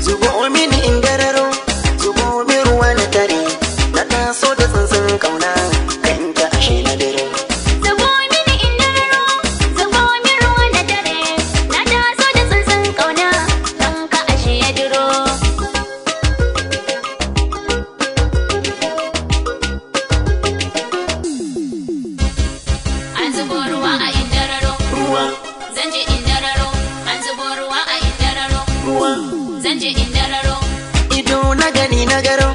Zubo mini indararo, zubo min ruwa na tare, na taso da tsuntsun kauna, kan ta ashe na dare. Zubo mini indararo, zubo min ruwa na dare, na taso da tsuntsun kauna, kan ka ashe ya duro. An zubo ruwa a indararo, Ruwa, zan je indararo, an zubo ruwa a indararo, ruwa. Zan je indararo. Ido na gani na garo,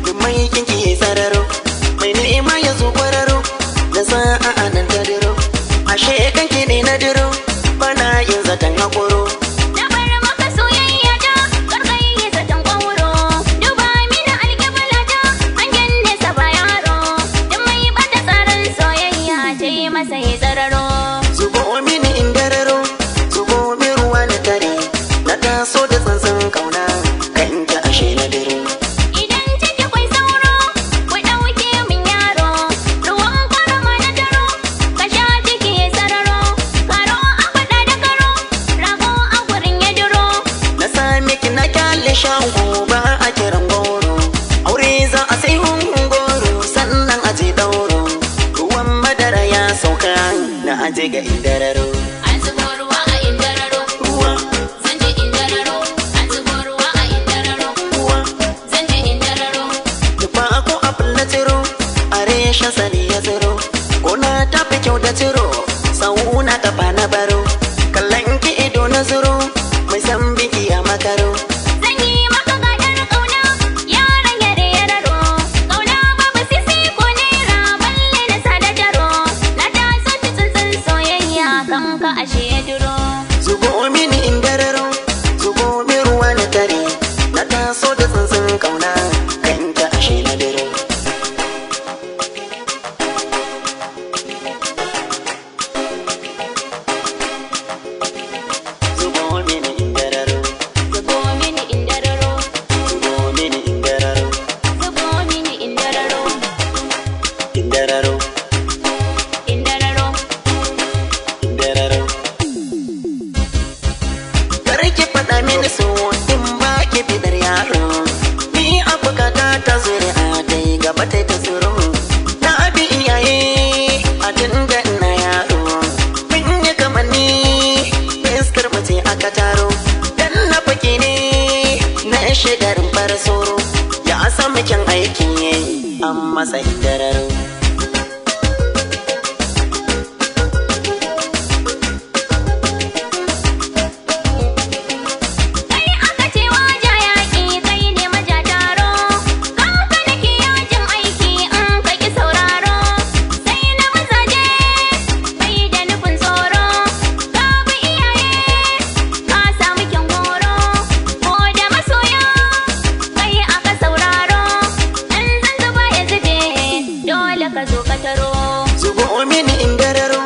duk mai kinki ya sararo, mai ni'ima ya zo kwararo, da sa'a a nan ta diro. Ashe kanki ne na diro, bana yin zaton hakoro. Na bar maka soyayya ta, kar ka yi zaton ƙwauro. Duba mini alƙibla ta, hangen nesa ba yaro. Duk mai ɓata tsarin soyayya ta yi masa ya tsararo. Zubo mini indararo, zubo min ruwa na tare, na taso da tsuntsun kauna, kan ta ashe na diro. Idan ciki kwai sauro, ku ɗauke min yaro. Ruwan ƙwarama na taro, ka sha ciki ya sararo. Karo a faɗa da karo, rago a gurin ya duro. Na sami ki na kyale shago ba a kiran goro. Aure za a sai goro sannan a je dauro. Ruwan madara ya sauka na aje ga indararo. An zubo ruwa a indararo, Ruwa, zan je indararo. An zubo ruwa a indararo. Ruwa. Zan je indararo. Tufa ko apple na tsiro, a reshen sani ya tsiro. Gona ta fi kyau da tsiro, sauna kafa na baro. Kallon ki ido na zuro, mai san biki a makaro. Zan yi maka gadar ƙauna, yaron yare yararo. Ƙauna babu sisi ko naira, balle na sada taro. Na taso ta tsuntsun soyayya, kan ka ashe ya duro. Zubo mini indararo, zubo min ruwa na tare, na taso da tsuntsun kauna, kan ta ashe na dare. Zubo mini indararo, Zubo mini indararo, zubo mini indararo, zubo mini indararo, indararo, indararo. Indararo. Kar ki faɗa mini so in ba ki bidar yaro. Ni a bukata ta zuri'a dai gaba ta ta tsoro. Na bi iyaye a tunda ina yaro. Mun yi kamanni fuskar mace aka taro. Dan na fake ne na shigarin far soro. Ya samu kyan aiki an masa indararo. Kai aka ce waja yaƙi, kai ne maja taro. Kanka nake yajin aiki in ka ƙi sauraro. Sai na mazaje bai da nufin tsoro. Ka bi iyaye ka samu kyan horo. Ko da masoya kai aka sauraro. In zan zuba ya zube dole ka zo ka taro. Zubo mini indararo,